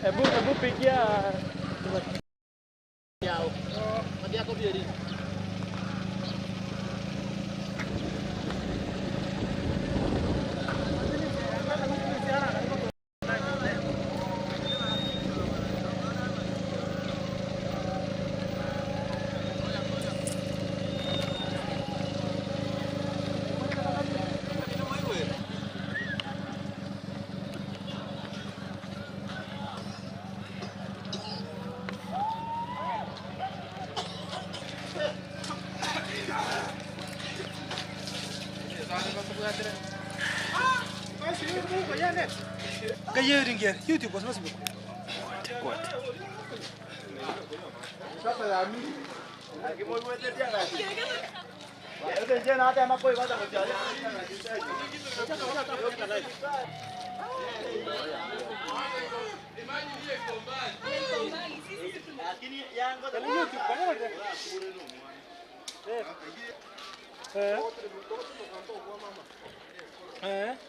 Ebu ebu pigia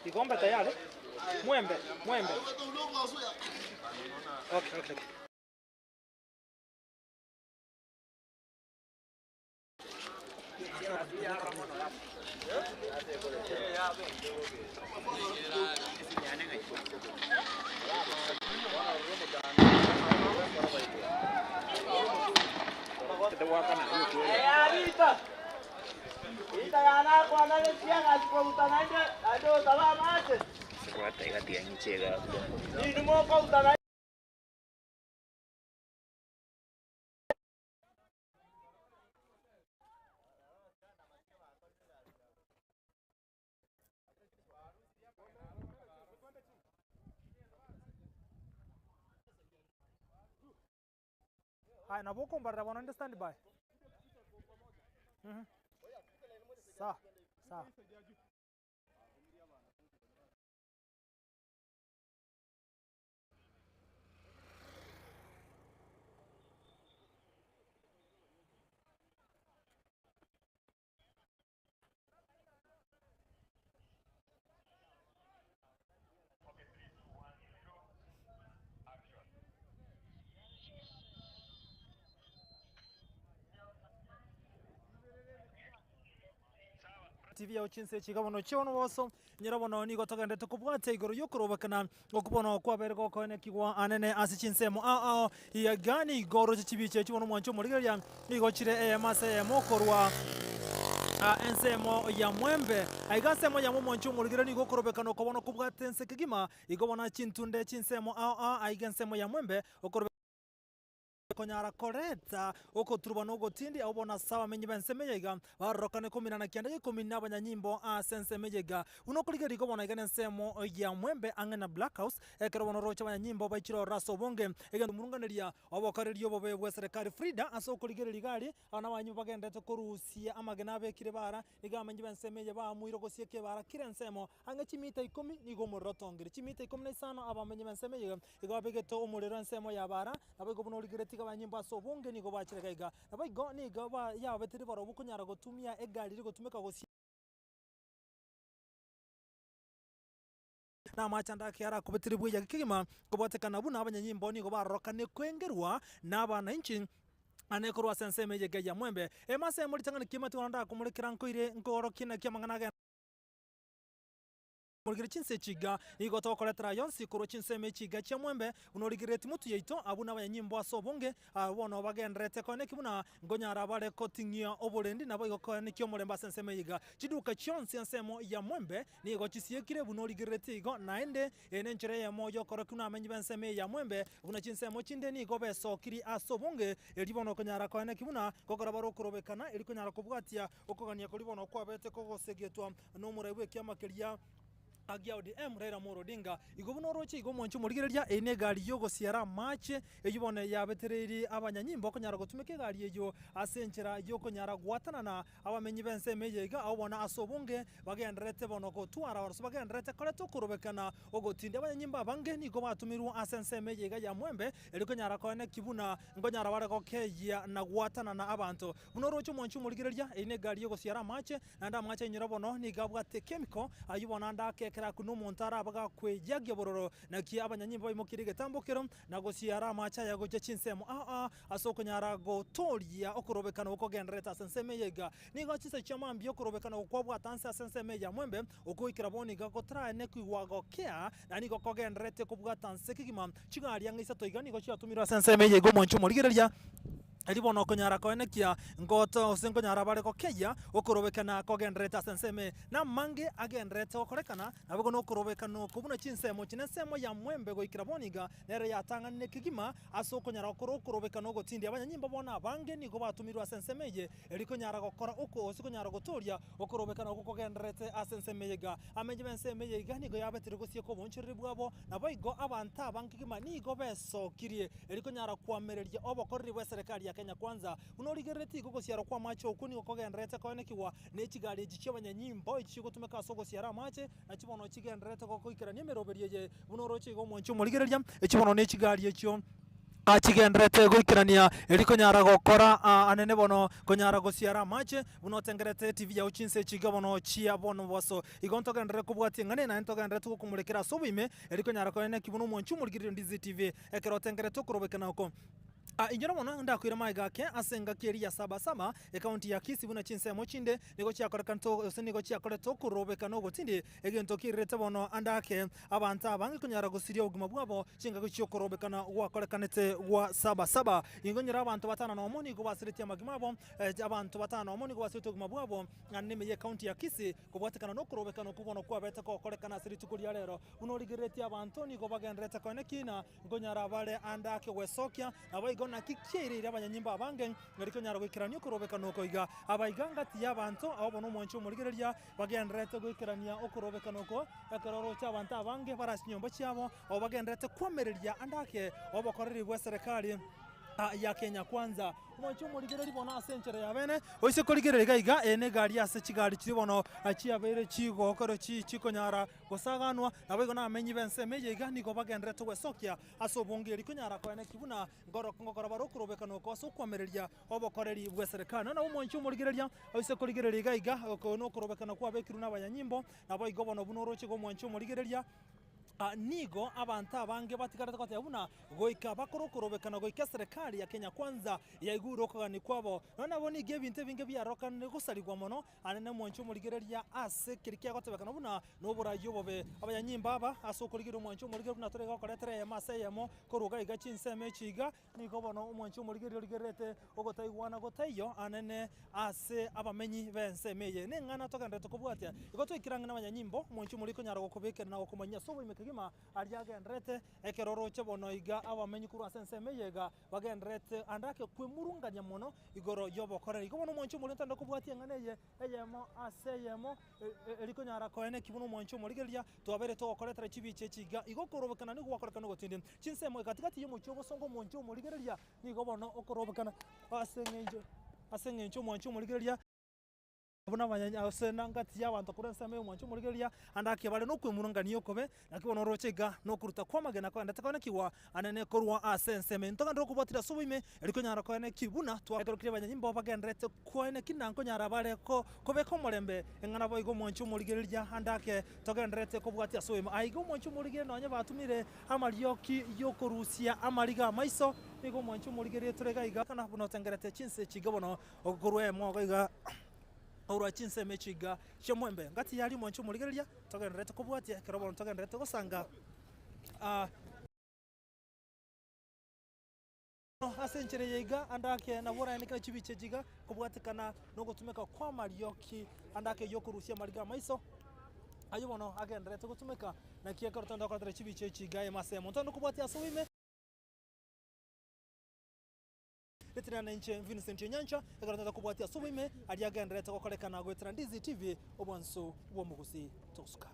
Kikombe tayari? Mwembe, mwembe. Okay, okay, okay. Haya, nabo okombarera bono inde stand by. Mhm. Sawa, sawa. TV yao chinse echi iga bono chiabono boso, nyora bono nigo togenderete kobwatia igoro yokorobekana okwo bono kwabere gokoenekigwa anene ase chinsemo ao ao iga nigo oroche chibicha echi bono mwanche omorigereria nigo chire eyemo ase eyemo korwa ensemo ya mwembe. Aiga ensemo ya mwanche omorigereria nigo okorobekana oko bono kobwate ense kegima, igo bono chintunde chinsemo ao ao aiga ensemo ya mwembe okorobe. Konyara koreta okoturuba na ogotindi abwo bono ase abamenyi b'ensemo eye iga, barorokane komina na kianda gia ikomi na abanyanyimbo ase ensemo eye iga. Buna okorigereria igo bono iga nensemo ya Mwembe ang'e na Black House, ekero bono oroche abanyanyimbo baichire ororo ase obonge, egento komurunganeria obokoreria obobe bw'eserekari Frida ase okorigereria iga aria, aba nabanyanyimbo bagenderete korusia amagena abekire bara, nigo abamenyi b'ensemo eye baamuire gosieka ebara kera ensemo ang'e chimita ikomi nigo omorero otongire. Chimita ikomi na isano abamenyi b'ensemo eye iga Igo babegete omorero ensemo y'abaara, naboigo buna origeretie abanyimbo ase obonge nigo bachire gaiga. Naboigo nigo yababeteire barobwo konyara gotumia egari rigotumeka gosia. Na amache ande ake arakobetire bweyage kegima, kobwatekana buna abanyanyimbo nigo barorokane kwengerwa nabananchi ane korwa ase ensemo eye ya Mwembe. Ime ase emo ritang'ani ki'amatuko naende ndakomorekera nkoire nkoorokie naki amang'ana agende. Origererie chinse chiga, nigo tokoretera ayonsi korwa chinsemo echiga chia mwembe, buna origereretie motwe yaito, abwo nabanyanyimbo ase obonge, abwo bono bagendererete koeneki buna nkonyara bare koting'ia oborendi, naboigo koenekia omorembe ase ensemo eye iga. Chiduka chionsi ensemo ya mwembe nigo chisiekire buna origereretie igo, naende eye nenchera eyemo y'okorokia buna abamenyi b'ensemo eye ya mwembe, buna chinsemo chinde nigo besokirie ase obonge, erio bono konyara koeneki buna gokora bare okorobekana, erio konyara kobwatia okogania koria bono kwabete kogosegetwa. Nomorai bw'ekiama keria gia ODM, Raila Amolo Odinga. Igo buna oroche igo omwanche omorigereria, eye negari y'ogosiara amache, eyio bono yabetereirie abanyanyimbo konyara gotumeka egari eyio ase enchera y'okonyara goatanana abamenyi b'ensemo eye iga abwo bono ase obonge bagendererete bono gotwara gose bagendererete koreta okorobekana ogotindia. Abanyanyimbo abange nigo batomirwe ase ensemo eye iga ya Mwembe erio konyara koenekia buna nkonyara bare gokeyia na goatanana abanto. Buna oroche omwanche omorigereria, eye negari y'ogosiara amache, Naende amache ainyora bono nigo abwate chemical, ayio bono ande ake. ekero akuna omonto arabe gakweyagia bororo. Naki abanyanyimbo baimokirie egetambo kero na gosiara amache aya gochia chinsemo ao ao ase okonyara gotooria okorobekana gokogendererete ase ensemo eye iga. Nigo chinsa chia mambia okorobekana okwo kwabwata nse ase ensemo eye ya mwembe, okoikera bono iga gotaraenekigwa gokea, na nigo kogendererete kobwata nse kegima. Chigari ang'e isato iga nigo chiatumirwe ase ensemo eye iga omwancho omorigereria, erio bono okonyara koenekia ngoto gose nkonyara bare gokeyia okorobekana kogendererete ase ensemo eye. Namange agendererete gokorekana, naboigo nokorobekana oko buna chinsemo chine ensemo ya mwembe goikera bono iga nere yatang'anire kegima ase okonyara gokora okorobekana ogotindia. Abanyanyimbo bono abange nigo batumirwe ase ensemo eye erio konyara gokora oko gose konyara gotooria okorobekana okwo kogendererete ase ensemo eye iga. Amenyi b'ensemo eye iga nigo yabetire gosieka oboonchoreria bwabo, naboigo abanto abange kegima nigo besokirie erio konyara koamereria obokoreri bw'eserekari ya Kenya Kwanza. Buna origereretie igo ogosiarwa kw'amache okwo nigo kogendererete koenekigwa ne chigari echi chi'abanyanyimbo echi chigotumeka ase ogosiara amache, nachi bono chigendererete gokoikerania emeroberio eye buna oroche iga omwanchi omorigereria, echi bono ne chigari echio chigendererete goikerania erio konyara gokora anene bono konyara gosiara amache buna otengerete etibi yao chinsa echi iga bono chia bono boso. Igo ntogenderere kobwatia eng'ana eye naende ntogendererete gokomorekera ase oboime erio konyara koenena ki buna omwanchi omorigereria Ndizi TV ekero otengerete okorobekana oko. Inyora mono ndakoire magega ake ase engaki eria ya saba saba, ekaunti ya Kisii buna chinsemo chinde nigo chiakorekanete gose nigo chiakorete okorobeka na ogotindi, egento kirirete bono ande ake abanto abange konyara gosiria obogima bwabo chingaki chi'okorobekana gwakorekanete gwa saba saba. Nigo inyora abanto batano nomo nigo basiretie amagima abo, abanto batano nomo nigo basiretie obogima bwabo naende ime y'ekaunti ya Kisii kobwatekana nokorobekana okwo bono kwabete gokorekana ase rituko ria rero. Buna origereretie abanto nigo bagendererete konya ekina Nkonyara bare ande ake gwesokia, naboigo naki kiaireire abanyanyimbo abange, nari konyara goikerania okorobekana oko iga. Aba iga ngati y'abanto, abwo bono omwancho omorigereria, bagendererete goikerania okorobekana oko, ekero oroche abanto abange bare ase chinyomba chiabo, abwo bagendererete koamereria ande ake obokoreri bw'eserekari ya Kenya Kwanza. Omwancho omorigereria bono ase enchera ya bene, oise korigereria iga iga, eye negari ase chigari chiria bono chiabeire chigokorwa chikonyara Gosaganwa, naboigo nabamenyi b'ensemo eye iga nigo bagendererete gwesokia ase obonge erio konyara koeneki buna ngokora bare okorobekana oko ase okwamereria obokoreri bw'eserekari. Nonya nabo omwanchi omorigereria oise korigereria iga iga, oko nokorobekana kwabekirwe nabanyanyimbo, naboigo bono buna oroche iga omwanchi omorigereria, nigo abanto abange batigarete goteba buna goika bakore okorobekana goika eserekari ya Kenya Kwanza yaigure okogania kwabo. Nonya nabo nigo ebinto ebinge biarokanire gosarigwa mono Aye nomwanche omorigereria ase keria kiagotebekana buna noboraai obobe. Abanyanyimbo aba ase okorigereria omwanche omorigereria buna tore gokoretera eyemo ase eyemo korwa iga iga chinsemo echi iga, nigo bono omwanche omorigereria origererete ogotaigwana gotaiyo anene ase abamenyi b'ensemo eye. Neng'ana togendererete kobwatia. Igo twaikire ang'e nabanyanyimbo, omwanche omorigereria konyara gokobekera na gokomanyia ase oboime kegima aria agendererete ekero oroche bono iga abamenyi korwa ase ensemo eye iga Bagendererete ande ake kwemurungania mono igoro y'obokoreri. Igo bono omwancho omoriri ntande kobwatia eng'ana eye eyemo ase eyemo, erio konyara koeneki buna omwancho omorigereria twabeire togokoretera chibicha echi iga. Igo okorobekana nigo gwakorekana ogotindi. Chinsemo gati gati y'omochie obosongo omwancho omorigereria nigo bono okorobekana ase eng'encho ase eng'encho omwancho omorigereria. Buna abanyanya gose na ngati y'abanto korwa ensemo y'omwancho omorigereria, ande ake bare nokwemurungania okobe, naki bono oroche iga nokoruta kw'amagena kogenderete koenekigwa anene korwa ase ensemo eye. Ntogenderere kobwatera ase oboime, erio konyara koeneki buna twaekerokire abanyanyimbo bagendererete koeneki na nkonyara bare ko kobeka omorembe eng'ana boigo omwancho omorigereria ande ake togendererete kobwatia ase oboime. Aiga omwancho omorigereria nonye batumire amarioki y'okorusia amariga amaiso, nigo omwancho omorigereria tore iga iga buna otengerete chinse echi iga bono Korwa emwogo iga, korwa chinsemo echi iga chi'omwembe, ngati yaria omwancho omorigereria, togendererete kobwatia ekero bono togendererete gosanga ase enchera eye iga, ande ake nabo oraende kera chibicha echi iga, kobwatekana na ogotumeka kwa amarioki ande ake yokorusia amariga amaiso, aywo bono agendererete gotumeka, naki ekero togenda gokoretera chibicha echi iga ime ase eyemo. Ntogende kobwatia ase oboime. Ritirana nainche Vincent Onyancha, ekero tata kobwatia ase oboime aria agendererete gokorekana goetera Ndizi TV, obwansu bw'omogusi tosuka.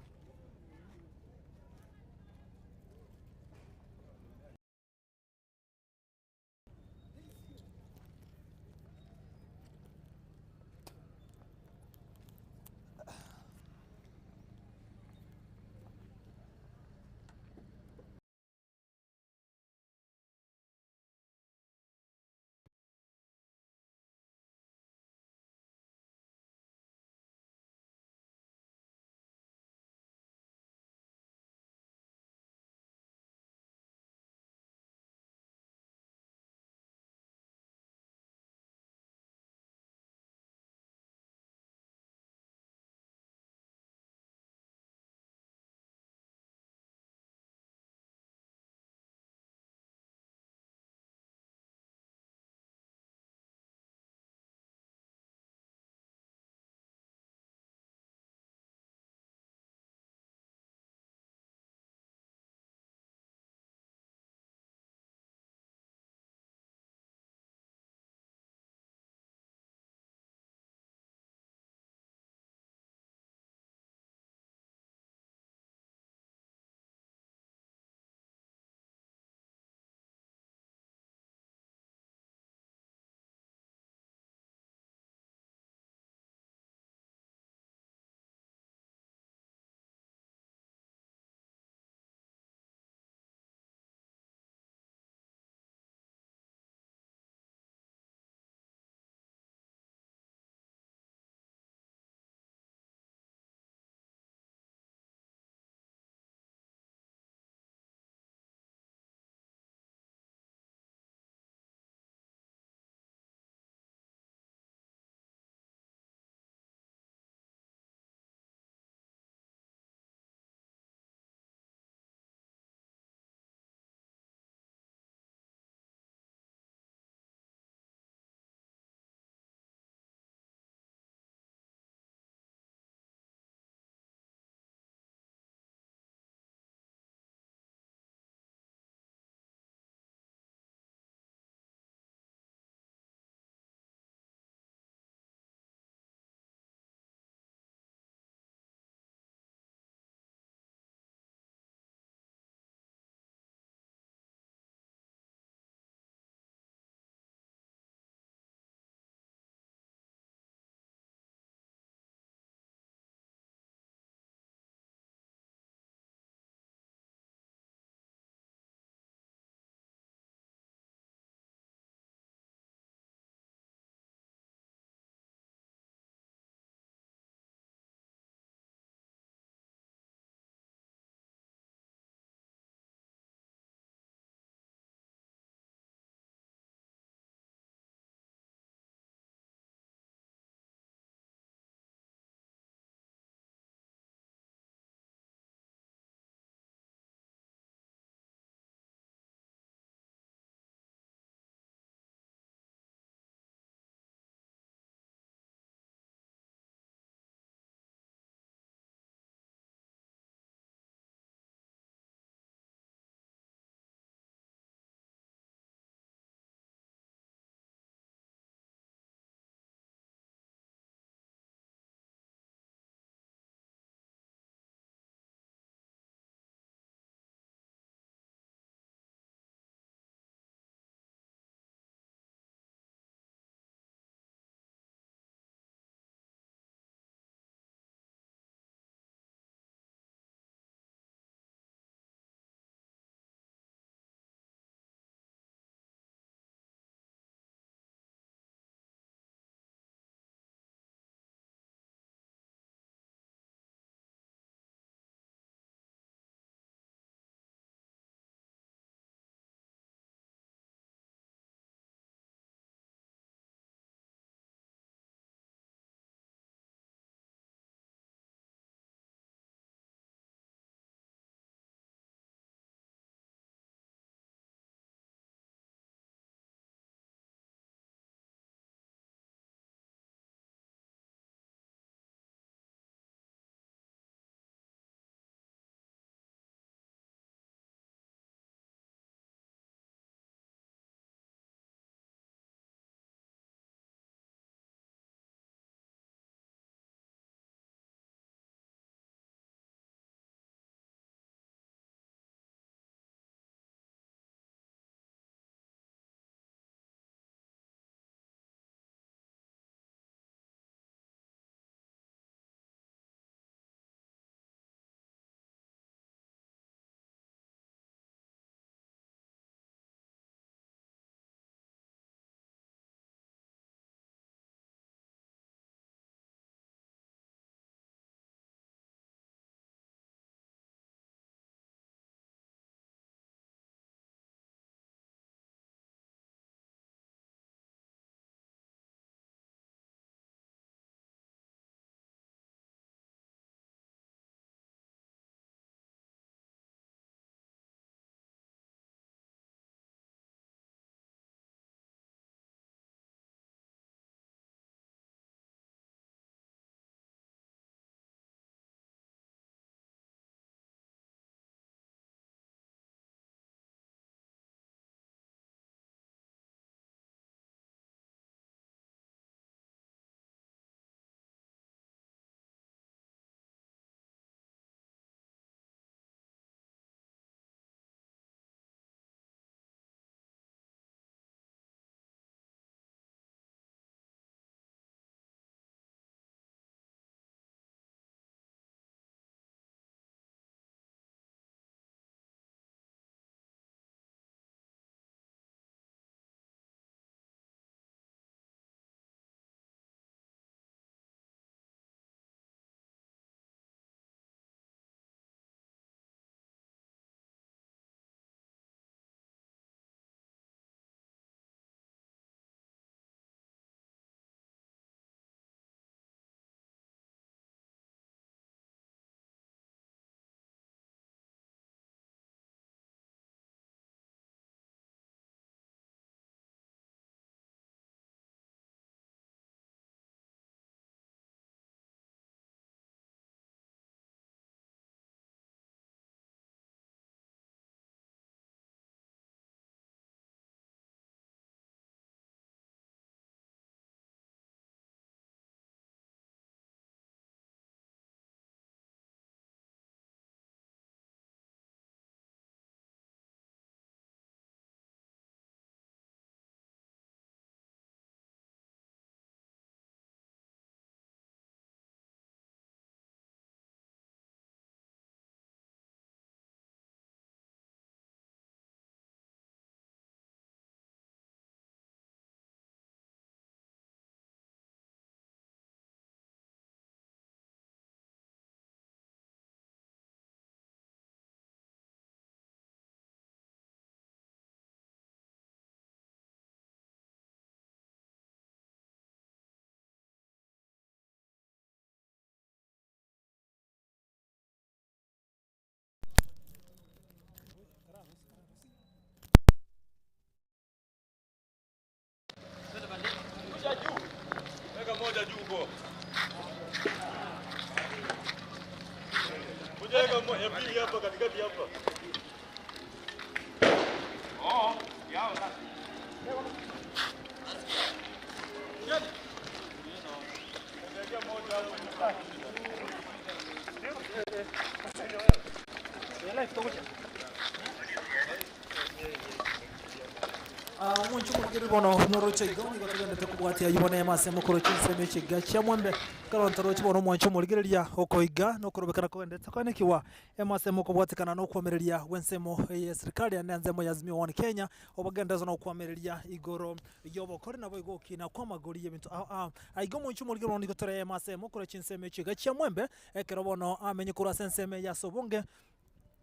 Omonche omorikeri bono noroche igo, nigo togenderete kobwatia ayio bono ime ase mokoro chinsemo echi iga chia mwembe, ekero ntoroche bono omwanche omorigereria okoiga na okorobekana kogenderete koenekigwa ime ase mokobwatekana na okwamereria gw'ensemo eye eserikari naende ensemo ya Azimio One Kenya, obogenderezo na okwamereria igoro y'obokori naboigo okina kw'amagori y'ebinto ao ao. Aiga omonche omorigereria bono nigo tore ime ase mokoro chinsemo echi iga chia mwembe, ekero bono amenye korwa ase ensemo eye ase obonge.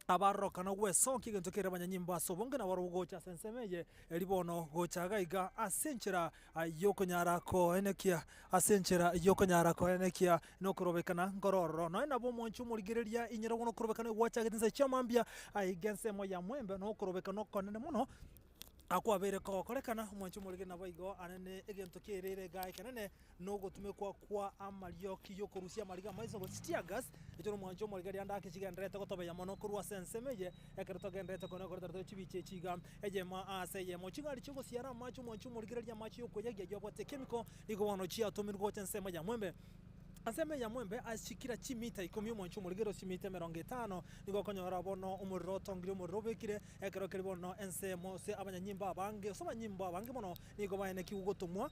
Abarorokana gwesokia egento keria abanyanyimbo ase obonge nabarobwo gocha ase ensemo eye, erio bono gocha iga iga ase enchera y'okonyara koenekia, ase enchera y'okonyara koenekia nokorobekana nkoro ororo. Nonya nabo omwanchi omorigereria inyora buna okorobekana gwachagete inse chiamambia aiga ensemo ya mwembe nokorobekana okonene mono. Akwabeire kogokorekana, omwanchi omorege naboigo anene egento kiereire iga ekenene, na ogotumekwa kwa amarioki y'okorusia amariga amaiso gose tear gas, ekio nomwanchi omorege rianda ake chigendererete gotobeya mono korwa ase ensemo eye, ekero togendererete konya koretera tore chibicha echi iga, eyemo ase eyemo. Chigari chiogosiara amache omwanchi omorigereria amache yokoyagia ayio abwate chemical, nigo bono chiatomirwe gocha ensemo ya mwembe. Ensemo ya mwembe ase kira chimita ikomi omwanchi omorigereria ase chimita emerongo etano, nigo okonyora bono omorero otongire omorero obekire, Ekero keria bono ensemo ase abanyanyimbo abange, ase abanyimbo abange mono, nigo baenekigwe gotomwa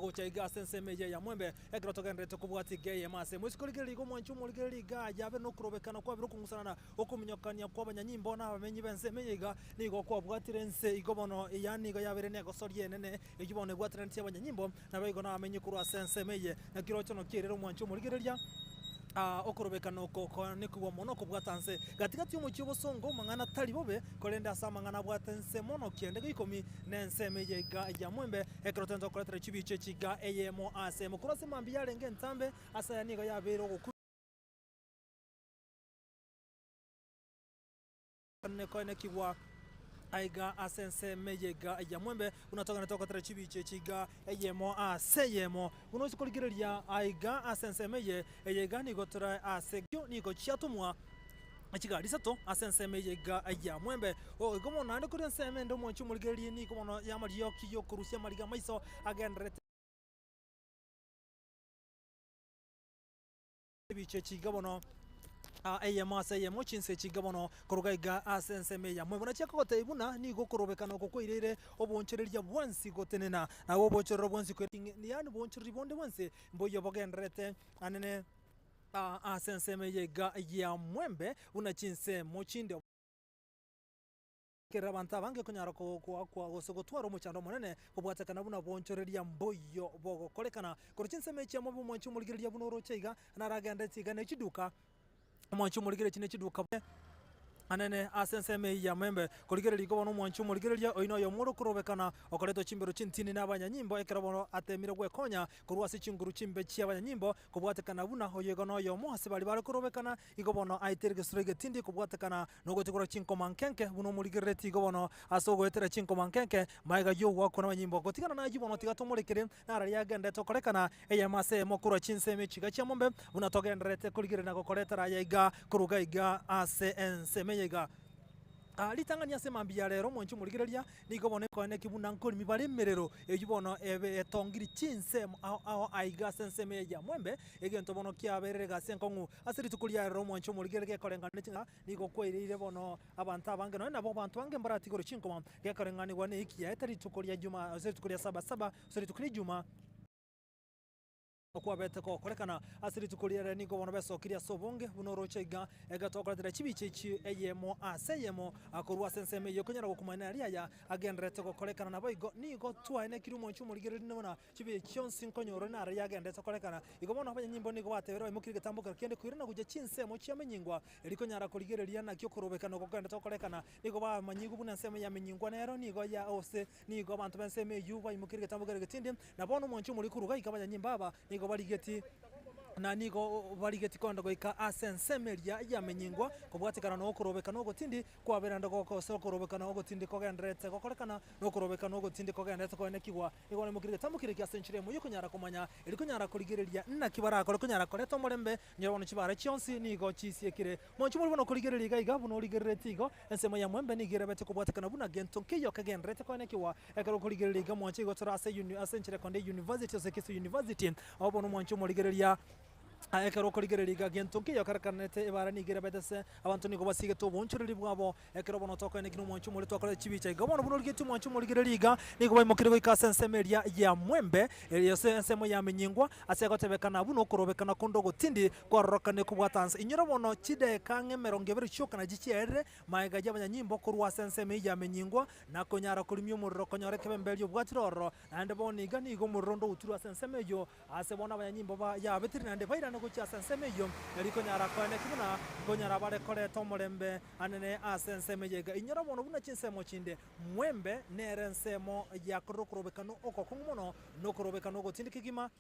gocha iga ase ensemo eye ya mwembe, ekero togendererete kobwatia iga eyemo ase eyemo. Isiko rigereria iga omwanchi omorigereria iga yabe nokorobekana kwabire okong'usanana, okominyokania kw'abanyanyimbo na abamenyi b'ensemo eye iga nigo kwabwatire ense igo bono eya nigo yabeire negosoria enene, eyio bono ebwateranetie abanyanyimbo Naboigo namenye korwa ase ensemo eye, naki roche nokierere omwancho omorigereria, okorobekana oko koanekigwa mono kobwata nse. Gati-gati y'omochie obosongo amang'ana tari bobe, korende ase amang'ana abwate nse mono kianda gia ikomi nensemo eye iga ya mwembe, ekero togento gokoretera chibicha echi iga eyemo ase eyemo. Korwa ase mambia yarenge entambe, ase aya nigo yabeire ogokwa. Koenekigwa aiga ase ensemo eye iga ya mwembe, buna togende togotera chibicha echi iga eyemo ase eyemo. Buna oise korigereria aiga ase ensemo eye, eye iga nigo tore ase ekio nigo chiatomwa chigari isato ase ensemo eye iga ya mwembe. O igo bono naende korwa ensemo ende omwanchi omorigereria nigo bono y'amarioki y'okorusia amariga amaiso agendererete. Ebichie chiga bono eyemo ase eyemo, chinse chiga bono koruga iga ase ensemo eyemo. Buna chiakogotebia buna nigo okorobekana oko kwaireire oboonchoreria bwensi gotenena, nabo oboonchorero bwensi yaani oboonchoreri bonde bwensi mboiyo bogendererete anene ase ensemo eye iga ya mwembe buna chinsemo chinde. Ekero abanto abange konyara koakwa gose gotwara omochando omonene, kobwatekana buna boonchoreria mboiyo bogokorekana. Korwa chinsemo echi amo bw'omwanchi omorigereria buna oroche iga, naragendereti iga ne chiduka, omwanchi omorigereria echi ne chiduka anene ase ensemo eyio ya Mwembe. Korigereria igo bono omwanchi omorigereria oyio noyomo ore okorobekana okoretwa chimbero chintindi na abanyanyimbo ekero bono atemire gwekonya korwa ase chinguru chimbe chi'abanyanyimbo, kobwatekana buna oyo igo noyomo ase baria bare korobekana Igo bono aetere egesura egetindi kobwatekana nogotigora chinkoma nkenke, buna omorigerereti igo bono ase ogoetera chinkoma nkenke, magega y'ogoakwa nabanyimbo. Gotigana nayio bono tiga tomorekere, nararia agenderete okorekana eyemo ase eyemo korwa chinsemo echiga chiamombe, buna togendererete korigereria na gokoretera aya iga koruga iga ase ensemo eye iga. Ritang'ani ase mambia ya rero omwanchi omorigereria, nigo bono ekoeneki buna nkorimi bare emerero eyio bono ebe etongiri chinsemo ao ao aiga ase ensemo eye ya mwembe, egento bono kiaberire egasi enkong'u ase rituko ria rero omwanchi omorigereria gekoreng'ana ne ching'a nigo kwaireire bono abanto abange nonya nabo abanto bange mbaratigore chinkoma gekoreng'anigwa ne eki yaete rituko ria juma ase rituko ria sabasaba ase rituko ria ijuma. Okwabete gokorekana ase rituko ri'ere nigo bono besokirie ase obonge buna orooche iga, egatokoretera chibicha echi eyemo ase eyemo korwa ase ensemo eyio okonyara gokumanya aria aya agendererete gokorekana. Naboigo nigo twaenekirie omwanchi omorigereria buna chibicha chionsi nkonyorwa naro yagendererete gokorekana. Igo bono abanyanyimbo nigo batebire baimokirie egetambo kero kende koirana gochia chinsemo chiamenyingwa erio konyara korigereria naki okorobekana oko kogendererete gokorekana. Nigo bamanyigwe buna ensemo yamenyingwa nero nigo ya ose Nigo abanto b'ensemo eyio baimokirie egetambo keria egetindi, na bono omwancho omoriri koruga goika abanyanyimbo aba nigo barigeti na nigo barigeti kogenda goika ase ensemo eria yamenyingwa, kobwatekana nokorobekana ogotindi kwabera naende gose okorobekana ogotindi kogendererete gokorekana, na okorobekana ogotindi kogendererete koenekigwa. Nigo baimokirie egetambo keria ekia ase enchera eyemo y'okonyara komanya, erio konyara korigereria naki barakore konyara koreta omorembe, nyora bono chibara chionsi nigo chisiekire. Mwanche more bono korigereria iga iga buna origereretie igo, Ensemo ya mwembe nigo erebete kobwatekana buna gento nkeiyo kegendererete koenekigwa. Ekero okorigereria iga mwanche igo tore ase uni ase enchera ekonda ya university ase Kisii University, abwo bono mwanche omorigereria. Ekero okorigereria iga gento nkeiyo kerekanete ebara nigo erabete ase abanto nigo basigete oboonchoreria bwabo. Ekero bono tokoeneki nomwancho omoria twakorete chibicha iga bono buna origetie omwancho omorigereria iga nigo baimokire goika ase ensemo eria ya mwembe eria ase ensemo ya menyingwa ase egotebekana buna okorobekana konde ogotindi kwarorokane kobwata nse. Inyora bono chidaeka ang'e emerongo ebere chioka nachi chiaerire magega y'abanyanyimbo korwa ase ensemo eyio ya menyingwa na konyara korimia omorero konyora ekebemberio obwatire ororo. Naende bono iga nigo omorero onde ogoturwa ase ensemo eyio Aase bono abanyanyimbo ba Yabetiri naende bairane gochia ase ensemo eyio, erio konyara koeneki buna nkonyara bare koreta omorembe anene ase ensemo eye iga. Inyora bono buna chinsemo chinde, mwembe nere ensemo yakorire okorobekana ogokong'u mono, na okorobekana ogotindi kegima,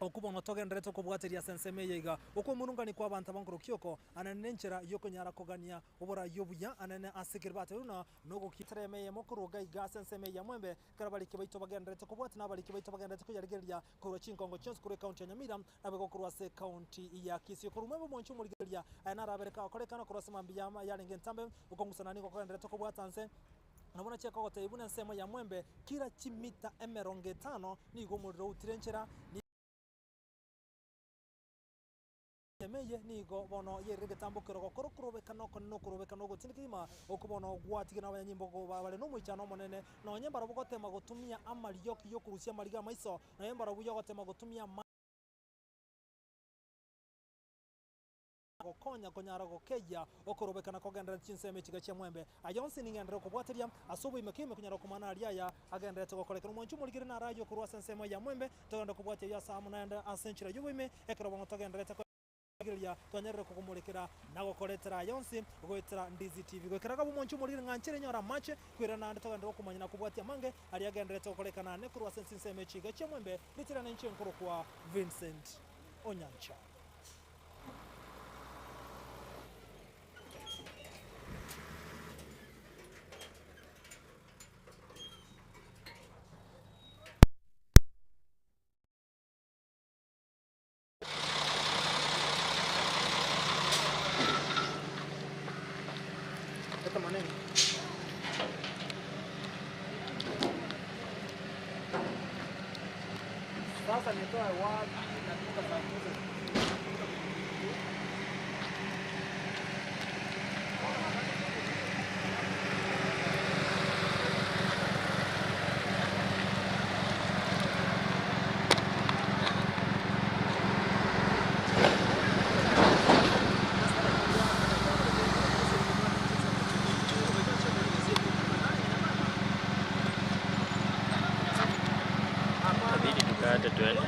okwo bono togendererete kobwateria ase ensemo eye iga. Okwemurungania kw'abanto aba nkorokia oko, anene nenchera y'okonyara kogania oborai obuya anene ase ekero batebiwe buna nogokitera emeyemo korwa iga iga ase ensemo eye ya mwembe, Ekero abariki baito bagendererete kobwatia na abariki baito bagendererete koyarigereria korwa chinkongo chionsi korwa ekaunti ya Nyamira, naboigo korwa ase ekaunti ya Kisii. Korwa mwembe omwanchi omorigereria, aya narabere kagokorekana korwa ase mambia yarenge entambe, okong'usana nigo kogendererete kobwata nse, na buna chiakogotebia buna ensemo ya mwembe kira chimita emerongo etano nigo omorero outire enchera. Ensemo eye nigo bono yerire egetambo kerogo okore okorobekana okonene okorobekana ogotindi kegima, okwo bono gwatigire nabanyanyimbo bare nomoichano omonene, nonye mbarabwo gotema gotumia amarioki yokorusia amariga amaiso, nonye mbarabwo yogotema gotumia gokonya konyara gokeyia okorobekana kogenderera chinsemo echiga chia mwembe. Aya onsi ning'enderere kobwateria ase oboime keime konyara komana aria aya agendererete gokorekana. Omwanchi omorigeri narayie korwa ase ensemo ya mwembe, togende kobwatia ayio ase amo naende ase enchera y'oboime, ekero bono togendererete korigereria twanyarire kogomorekera na gokoretera aya onsi goetera Ndizi TV. Goikera agwo omwanchi omorigeri ng'a nchera enyore amache koirana naende togenderere gokomanya na kobwatia amange aria agendererete gokorekana ane korwa ase chinsemo echiga chia mwembe, ritirana inche nkorokwa Vincent Onyancha. Sasa nitoe wapi na duka za Itabidi tukate twende.